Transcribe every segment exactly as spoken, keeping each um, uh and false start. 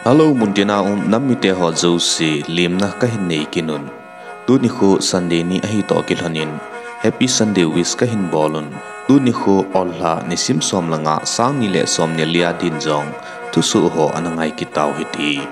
Hello, muntina um nam mite ho jouse, lemna kahin nei kit un. Tuni khu Sunday ni ahi toh kilhon in, Happy Sunday wish kahin bol un. Tuni khu Ollha nisim som le nga, sang ni le som ni le li a din jong thusoh ho ana ngai kit tau hite.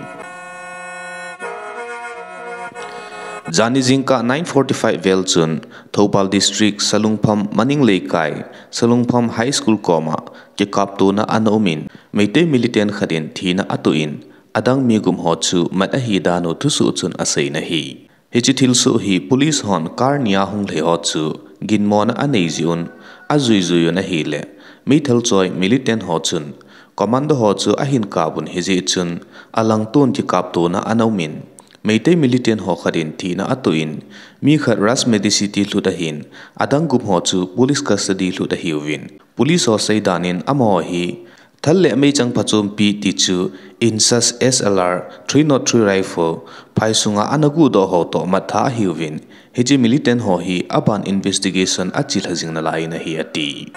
Jani jingkah nine forty-five vel chun, Thoubal District, Salungpham Maning Leikai, Salungpham High School koma kikaptona ana um in, Meitei militant khat in thina atoh in, adang mi gup ho chu mat ahi dan u thusoh chun asei in ahi. Hiche thilsoh hi police hon car ni a hung lhai ho chu ginmona anei jeh un, ajui jui un ahile, meithal choi militant ho chun, commando ho chu ahin kap un hijeh chun, alangtun kikaptona ana um in, Meitei militant ho khat in thina atoh in, mi khat Ras Medicity lhut ahin, adang gup ho chu police custody lhut ahiuvin. Police ho seidan in amaho hi, thal le meichang phachompi ti chu, Insas S L R three nought three rifle, phai sunga ana guhdoh ho toh mat tha ahiuvin, hiche militant ho hi aban investigation achelha jing nalai in ahi ati.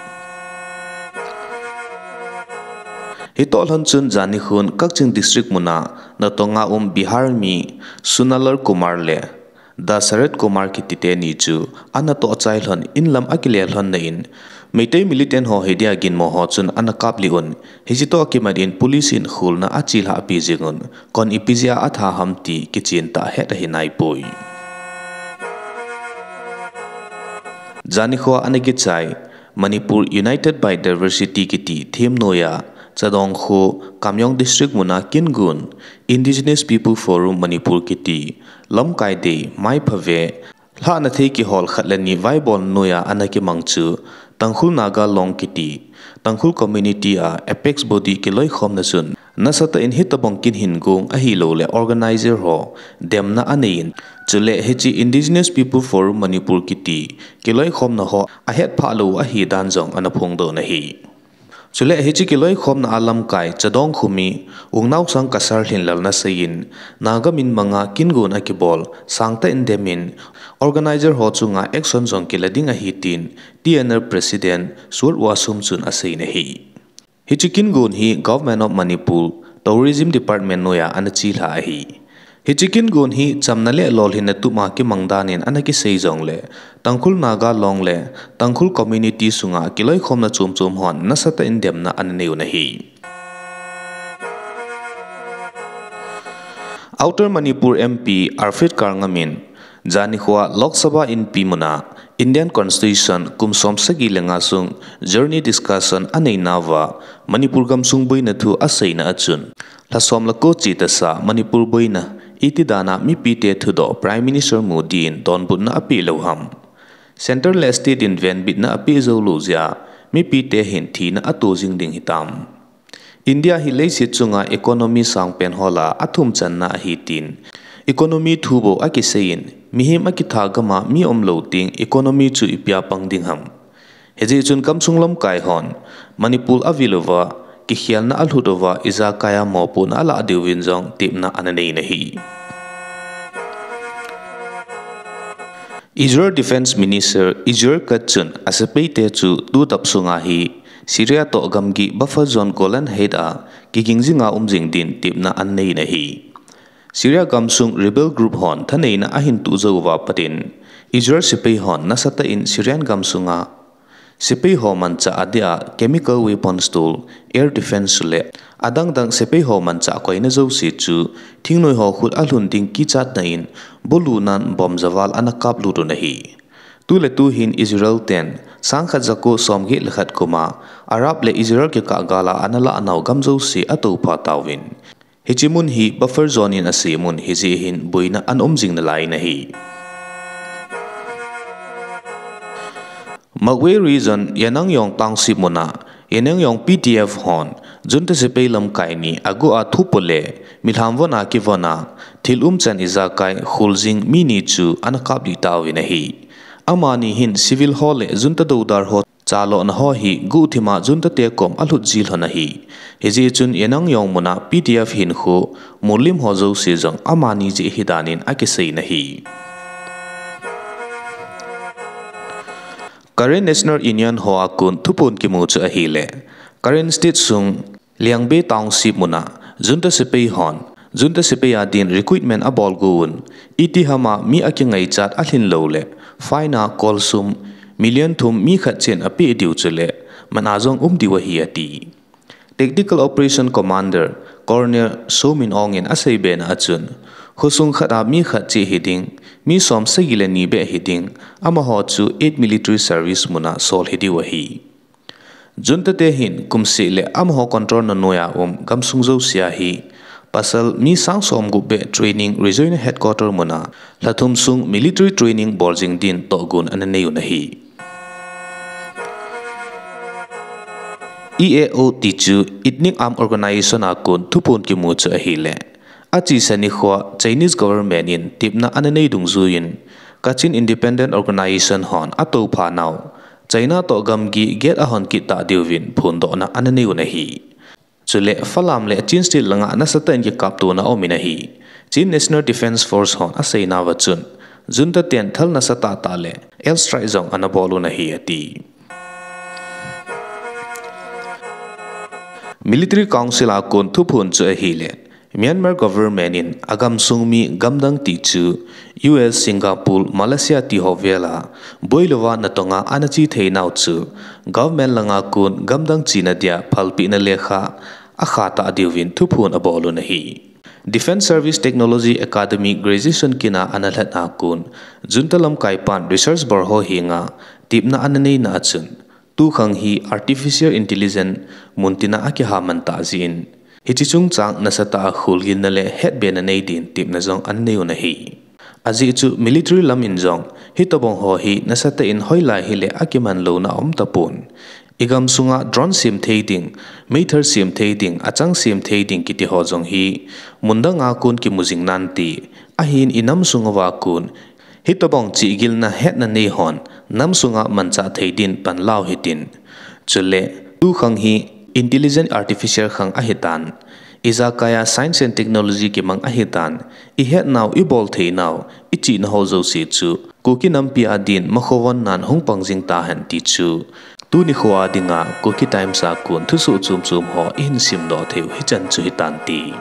Hitoh lhon chun jani khun Kakching District muna natong a um Bihar mi Sunalal Kumar le Dasarath Kumar kiti teni chu ana tohchai lhon in lam akile lhon na in, Meitei militant ho hidia ginmo ho chun ana kaplih un, hiche toh kimat in police in kholna achelha ape jing un, koin ipi jeh a atha ham ti kichen tah het ahi naipoi. Jani khoa ana kichai, Manipur United by Diversity kiti theme noiya, Chadong kho, Kamjong District muna kin gon, Indigenous People Forum Manipur kiti lamkai dei, mai phave, lhahna thei kihol khat le ni vaibol noiya ana kimang chu, Tangkhul Naga Long kiti, Tangkhul community a apex body kiloikhomna chun, nasatah in hitobang kin hin gong ahilou le organizer ho demna anei in, chule hiche Indigenous People Forum Manipur kiti kiloikhomna ho ahetphah lou ahi dan jong ana phongdoh in ahi. Chule hiche kiloikhomna a lamkai Chadong khomi Wungnaosang Kasar Lhinlal na sei in, Naga min manga kin gon akibol sangtah in dem in, organizer ho chunga action jong kila ding ahi tin, T N L President Suot Wahsum chun asei in ahi. Hiche kin gon hi Government of Manipur Tourism Department noiya ana chelha ahi. Hiche kin gon hi chamna le lolhinna tuma kimang dan in ana kisei jongle, Tangkhul Naga Long le Tangkhul community sunga kiloikhomna chom chom hon nasatah in demna ana nei un ahi. Outer Manipur M P Arifat Karngam in, jani khoa Lok Sabha Inpi muna Indian Constitution kum som sagi le nga sung journey discussion anei nauva Manipur gamsung boina thu aseina a chun, lha som le ko che tasa Manipur boina iti dan a mipite thudoh Prime Minister Modi in donbutna apeh lou ham? Centre le state in venbitna apeh jou lou jeh a mipite hin thina ato jing ding hitam? India hi leiset chunga economy sangpen ho lah a athum channa ahi tin, economy thu bou akisei in, mihem akitha gam a mi umlou teng economy chu ipi a pang ding ham? Hijeh chun gamsung lamkai hon Manipur avil uva, kikhelna alhut uva, ijakai a mopohna alah diuvin jong tepna ana nei in ahi. Israel Defence Minister Israel Katz chun asepaite chu tu dap sunga hi Syria toh gamgi buffer zone Golan Heights a kiging jinga um jing din tepna ana nei in ahi. Syria gamsung rebel group hon thaneina ahin tuh jou uva pat in, Israel sepai hon nasatah in Syrian gamsunga sepai ho manchah adeh a chemical weapons toh, air defence le adang dang sepai ho manchah koina jouse chu thingnoi ho khut a lhun ding kichatna in bolunan bomb javal ana kaplut un ahi. Tu le tu hin Israel ten sangkhat jako somget le khat kum a Arab le Israel kikah gal a ana lah nau gam jouse atoupha tauvin, hiche mun hi buffer zone in asem un, hijeh hin boina ana um jing nalai in ahi. Magway Region Yenangyaung Township muna Yenangyaung P D F hon junta sepai lamkai ni aguh a thupo le milham von a kivon a thil umchan ijakai kholjing mi ni chu ana kaplih tauvin ahi. Amani hin civil ho le junta doudar ho chalona ho hi guhthim a junta te kom alhut ji lhon ahi. Hijeh chun Yenangyaung muna P D F hinkho mollim ho jouse jong amani jeh hidan in akisei in ahi. Karen National Union ho a kon thuphon kimu chu ahile, Karen State sung Liangbe Township muna Junta sepai hon, junta sepai a din recruitment abol gu un, itihama mi akingaichat alhin lou le, fine a kolsum million thum mi khat chen apeh diu chule, man a jong um diu ahi ati. Tactical Operation Commander, Colonel Somin Ong in asei bena achun, khosung khat a mi khat cheh hiding, mi som sagi le ni beh hiding, amaho chu eight military service mun a sol hidiu ahi. Junta te hin kumseh le amaho control na noiya um gamsung jousea hi, pasal mi sang som gup beh training regional headquarter mun a, lha thum sung military training bol jing din tohgon ana nei un ahi. E A O ti chu Ethnic Armed Organization a kon thuphon kimu chu ahile, achesa nikhoa Chinese government in tepna ana nei dungjuiyin, Kachin Independent Organization hon atoupha nau, China toh gamgi gate ahon kit ta diuvin phondohna ana nei un ahi. Chule Falam le Chin State langa nasatah in kikaptona aumin ahi. Chin National Defence Force hon aseinauva chun, junta ten thal nasatah tah le air strike jong ana bol un ahi ati. Military Council a kon thuphon chu ahile, Myanmar government in agamsung mi gamdang ti chu U S, Singapore, Malaysia tiho vela boilouva natonga ana che theinau chu government langa kon gamdang chena dia phalpehna lekha akha ta diuvin thuphon abol un ahi. Defence Service Technology Academy graduation kina ana lhatna kon, junta lamkaipan research bor ho henga tepna ana neina achun, tukhang hi artificial intelligence muntina akiha man tah jeh in, hiche chungchang nasatah a kholgilna le hetbena nei din tepna jong ana nei un ahi. Ajeh chu military lam in jong hitobang ho hi nasatah in hoilai hile akiman louna aum tapon. Igamsunga drone sem thei ding, meithal sem thei ding, achang sem thei ding kitiho jong hi mundanga kon kimu jing nante, ahin inamsunguva kon hitobang chihgilna hetna neihon namsunga manchah thei din panlau hitin. Chule tukhang hi intelligent artificial khang ahitan, ijakaiya science and technology kimang ahitan, ihetnau, ibol theinau, ichihna ho jouse chu Kuki nampi a din makhovannan hung pang jing tahen ti chu tuni khoa dinga Kuki Times a kon thusoh chomchom ho ihin simdoh theiu hichan chu hitante.